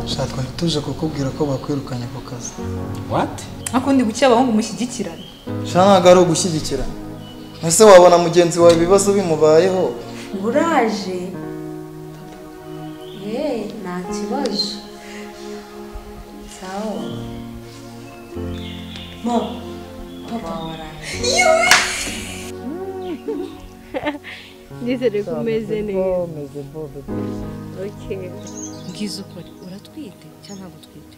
Sha twari tuje kukubwira ko bakwirukanye ku kazi. What? Akundi gucya abahungu mushyigikirana. Sha ntago ari ugushyigikirana. Ese wabona mugenzi wawe ibibazo bimubayeho? Uraje? Nta kibazo. Sawa. Mo. Papa waraje. Nizere ko umeze neza. Okay. Ngize ukuri uratwite cyangwa ntabwo utwite?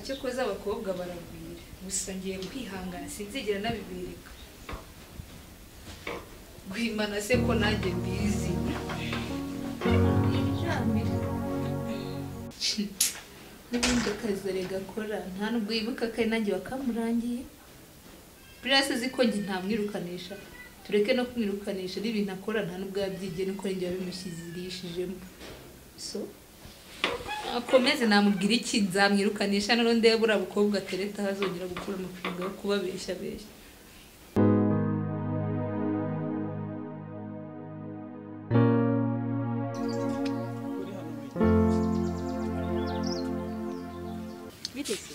Cyokoza abakobwa baragwira gusa ngiye kwihangana sinzigera nabibereka guhimana se ko nanjye mbizi n'ubundi akazi gakora nta nubwo yibuka ko ari nanjye wakamurangiye Prince azi ko njye ntamwirukanisha tureke no kumwirukanisha n'ibintu akora nta nubwo yabyigiye nuko njye yabimushyizirishijemo so akomeze namubwira iki nzamwirukanisha none ndebe buriya bukobwa atereta hazongera gukura amafaranga yo kubabeshya beshya. Bitese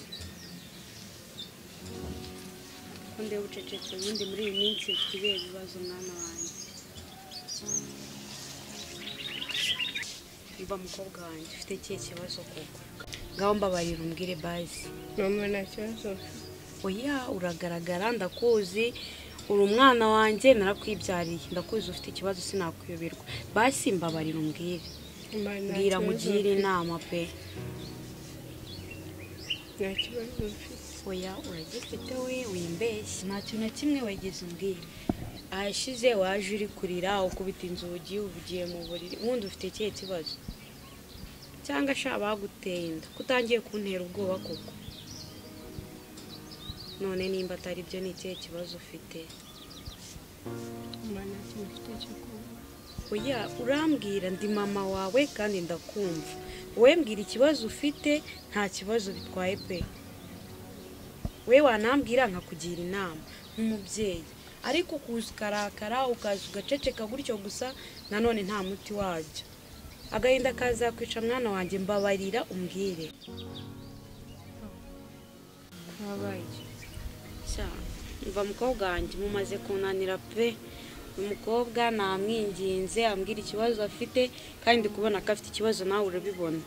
kunde ucecetse ubundi muri iyi minsi ufite ibihe bibazo mwana wanjye. Mva mukobwa wanjye ufite ikihe kibazo koko? Ngaho mbabarira umbwire basi. Mama nta kibazo. Oya uragaragara ndakuzi, uri umwana wanjye narakwibyariye, ndakuzi ufite ikibazo sinakuyoberwa. Basi mbabarira umbwire. Mbwira mugire inama pe. Nta kibazo mfite. Oya uragifite we wimbeshye. Nta kintu na kimwe wigeze umbwira. Ahashize waje uri kurira ukubita inzugi ugiye mu buriri, ubundi ufite ikihe kibazo? Cyangwa sha baguteye inda kutangiye kuntera ubwoba koko? None nimba atari byo ni ikihe kibazo ufite? Mama nta kintu mfite cyo kuvuga. Oya urambwira ndi mama wawe kandi ndakumva. Wowe mbwira ikibazo ufite nta kibazo bitwaye pe. We wanambwira nkakugira inama nk'umubyeyi, ariko kuza ukarakara ukaza ugaceceka gutyo gusa nanone nta muti wabyo. Agahinda kazakwica mwana wanjye, mbabarira umbwire. Habaye sha mva mukobwa wanjye mumaze kunanira pe. Umukobwa namwinginze ambwira ikibazo afite kandi ndi kubona ko afite ikibazo nawe urabibona,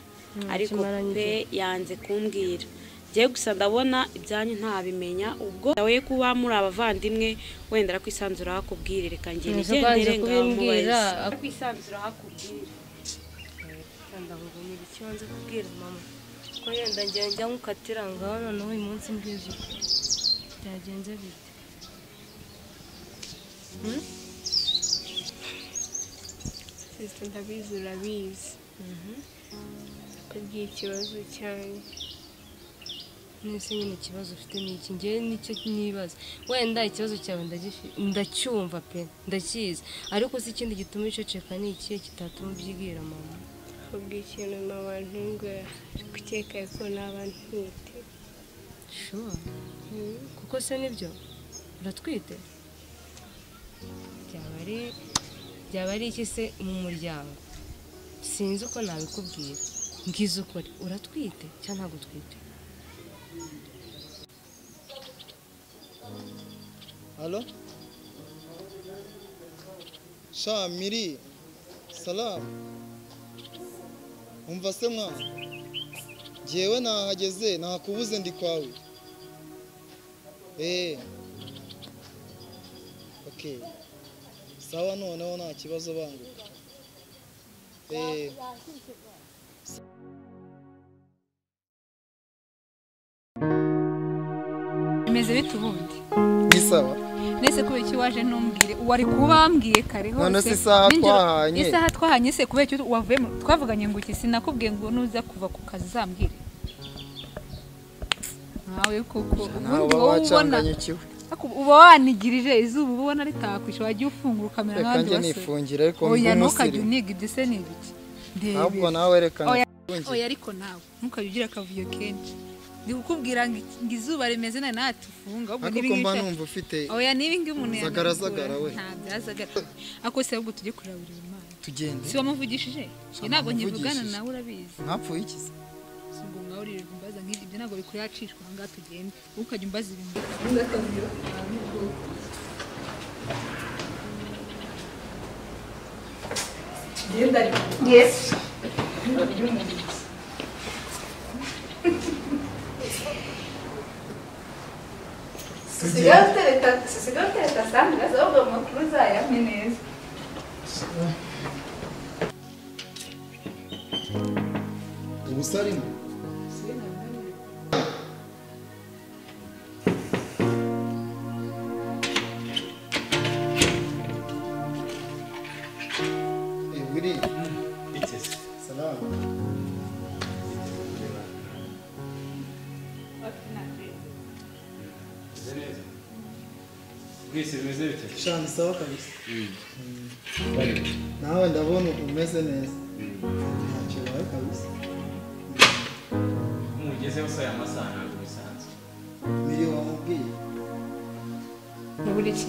ariko pe yanze kumbwira. Ngiye gusa ndabona ibyanyu ntabimenya, ubwo we kuba muri abavandimwe wenda arakwisanzura hakubwire. Reka ngiye nigendere ngaho mubaze akwisanzura hakubwire. Ndavuga icyo nze kubwira mama ko yenda ngiye njya nkukatira ngaho noneho uyu munsi mbwiza byagenze bite? Sisita ndabizi urabizi kubwira ikibazo cyanjye. Nese nyine ikibazo ufite ni iki? Ngewe nicyo nibaza. Wenda ikibazo cyawe ndacyumva pe, ndakizi, ariko si ikindi gituma uceceka ni ikihe kitatuma ubyibwira mama? Kubwira ikintu mama ntungura gukeka ko naba ntwite. Sure. Kuko se nibyo uratwite? Byaba ari iki se mu muryango? Sinzi uko nabikubwira. Mbwiza ukuri, uratwite cyangwa ntabwo utwite? Halo? Sha Miri, salam. Umva se mwana, njyewe nahageze nakubuze ndi kwawe. Okay. Sawa noneho nta kibazo banguka. Bimeze bite ubundi? Ni sawa. Nese kubera iki waje ntumbwire? Wari kubambwiye kare hose. None se isaha twahanye. Isaha twahanye se kubera iki wavuye twavuganye ngo iki sinakubwiye ngo nuza kuva ku kazi zambwire. Nawe koko ubundi wowe ubona uba wanigirije izuba ubona ritakwisha wagiye ufungura kamera n'abandi bose. Reka nifungira ariko oya ntukajye uniga ibyo se ni ibiki? Ahubwo nawe reka. Oya ariko nawe ntukajye ugira akavuyo kenshi. Ndi kukubwira ngo izuba rimeze nabi natufunga ahubwo niba ngiye numva ufite. Oya niba ngiye umuntu zagaragara we. Nta byazagara. Ako se ahubwo tujye kurabura Imana. Tugende. Si wamuvugishije? Ntabwo nkivugana nawe urabizi. Mwapfuye iki se? Si ngo mwawurire imbaza nk'ibyo ibyo ntabwo bikwiye acishwa aha ngaha tugende. Ukajya umbaza ibintu. Akavuyo. Genda ariko. Yes. Sigaho utereta Sandra, ahubwo amakuru uzayampe neza. Ubusa arimo? Wiri. Salamu. Shani sawa kabisa. Nawe ndabona umeze neza. Ntacyo wawe kabisa. Umugezeho se aya masaha ntabwo bisanzwe. Miri wamubwiye. Ubura iki?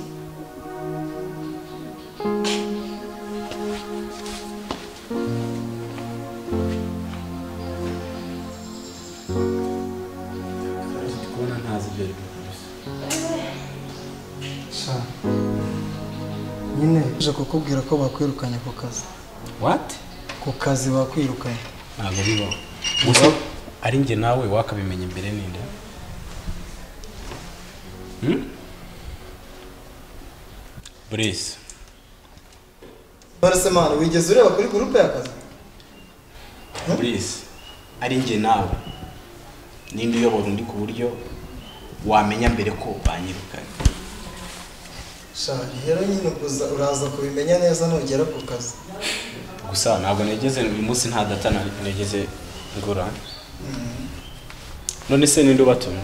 Kubona ntazi ibyo ari byo kabisa. Sha. Nyine uje kukubwira ko bakwirukanye ku kazi. What? Ku kazi bakwirukanye. Ntabwo bibaho. Gusa ari njye nawe wakabimenya imbere ninde? Brice. None man wigeze ureba kuri groupe y'akazi? Brice, ari njye nawe ninde uyobora undi ku buryo wamenya mbere ko banyirukanye? Sha rero nyine kuza uraza kubimenya neza nugera ku kazi. Gusa ntabwo negeze uyu munsi nta data negeze ngura. None se ninde ubatumye?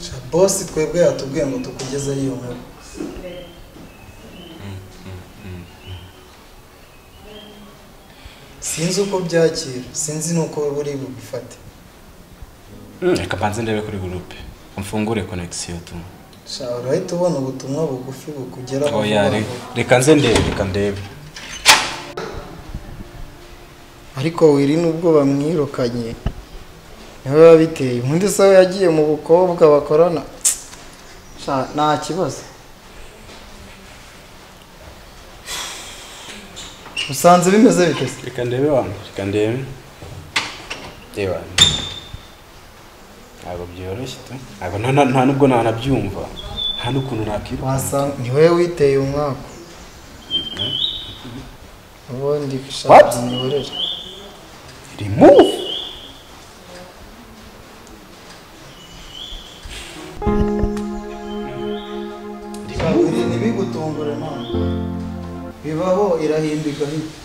Sha boss twebwe yatubwiye ngo tukugeze iyo nkuru. Sinzi uko byakira, sinzi nuko buri bubifate. Reka mbanze ndebe kuri groupe. Mfungure connection tu. Sha urahita ubona ubutumwa bugufi bukugeraho. Oya reka nze ndebe, reka ndebe. Ariko wiri nubwo bamwirukanye niwe babiteye. Undi se yagiye mu bukobwa bakorana. Sha nta kibazo. Usanze bimeze bite se? Reka ndebe wangu, reka ndebe. Reba. Ntabwo byoroshye tu. Ntabwo nta nubwo nanabyumva. Nta n'ukuntu nakwiruka. Wasanga ni wewe witeye umwaka. Ubundi shaka niborere. Remove. Remove nibigutungure mama. Bibaho irahinda igahita.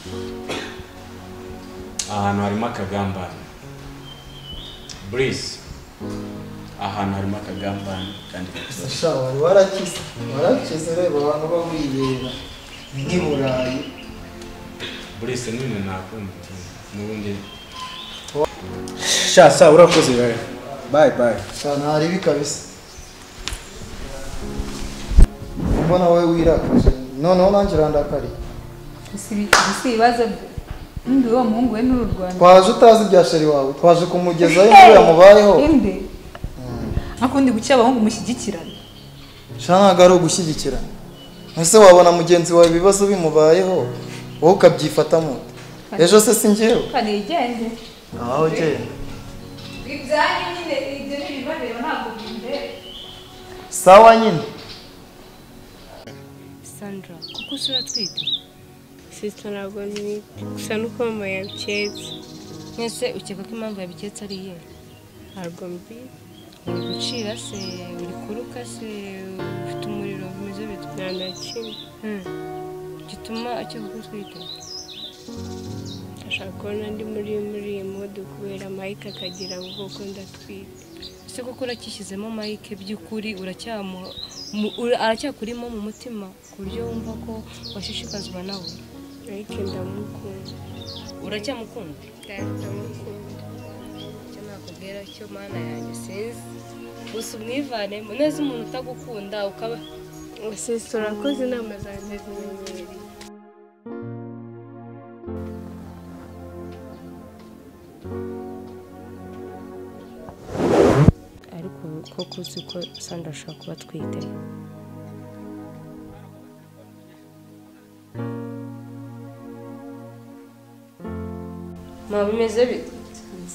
Ahantu harimo akagambane. Brice. Ahantu harimo akagambane kandi sha wari warakize reba abantu bawibera nk'i Burayi. Brice none nakumva nubundi. Sha sa urakoze rero. Bye bye. Sha ntari kabisa. Mbona wowe wirakaje. Noneho nanjye urandakariye. Si ibibazo ndi uwo muhungu we n'uru Rwanda. Twaje utazi ibya sheri wawe, twaje kumugezayo ngo yamubayeho. Inde. Akundi gucya abahungu mushyigikirana. Sha ntabwo ari ugushyigikirana. Ese wabona mugenzi wawe ibibazo bimubayeho wowe ukabyifatamo. Ejo se si njyewe? Kanigende. Aho genda. Ibyanyu nyine ibyo n'ibibareba ntabwo bindeba. Sawa nyine. Sandra, kuko usura twite? Sister ntabwo ntwite. Gusa nuko mama yabiketse. Mwese ukeka ko impamvu yabiketse ari iyihe? Ntabwo mbizi. Uri gucira se, uri kuruka se, ufite umuriro bimeze bite? Nta na kimwe. Gituma akeka ko utwite? Ashaka kubona ndi muri iyi modu kubera Mike akagira ngo koko ndatwite. Ese koko uracyishyizemo Mike by'ukuri aracyakurimo mu mutima ku buryo wumva ko washishikazwa nawe? Mike ndamukunda. Uracyamukunda? Ndamukunda. Icyo nakubwira cyo mana yanjye sinzi. Gusa umwivanemo neza umuntu utagukunda ukaba Sister urakoze inama zanjye zimenyereye. Ariko koko uzi ko Sandra ashobora kuba atwite? Mama bimeze bite?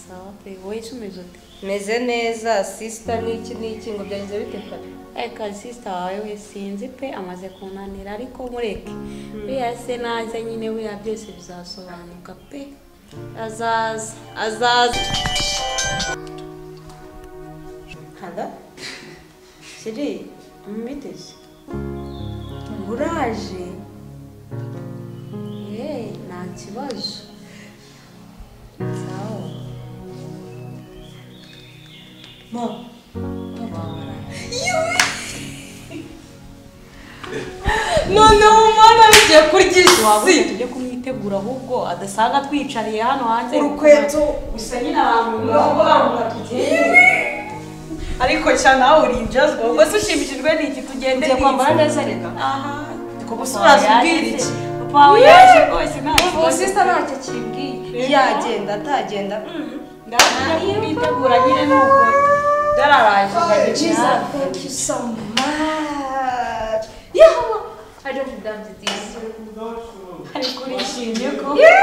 Sawa pe, wowe umeze ute? Meze neza sister n'iki n'iki ngo byagenze bite kare? Eka sister wawe we sinzi pe amaze kunanira ariko mureke. Buriya se naze nyine buriya byose bizasobanuka pe. Azaza azaza. Halo? Shiri, mbiteze. Uraje? Nta kibazo. Sawa. Ma. Noneho umwana bigiye kurya isi. Tujye kumwitegura ahubwo adasanga twicariye hano hanze. Urukweto gusa nyine abantu ngo tugende. Ariko cyane nawe uri injazwa ubwo se ushimishijwe n'iki tugende ngiye kwambara neza reka. Aha. Ndiko gusubiza ubwira iki? Papa wawe yaje rwose nta kibazo. Sister ntacyo kimbwiye. Yagenda atagenda. Ndakujya kumwitegura nyine nuko byararaje. Jesus, thank you so much. Yeah. I don't think that's this. Ariko urishimye ko. Yeah.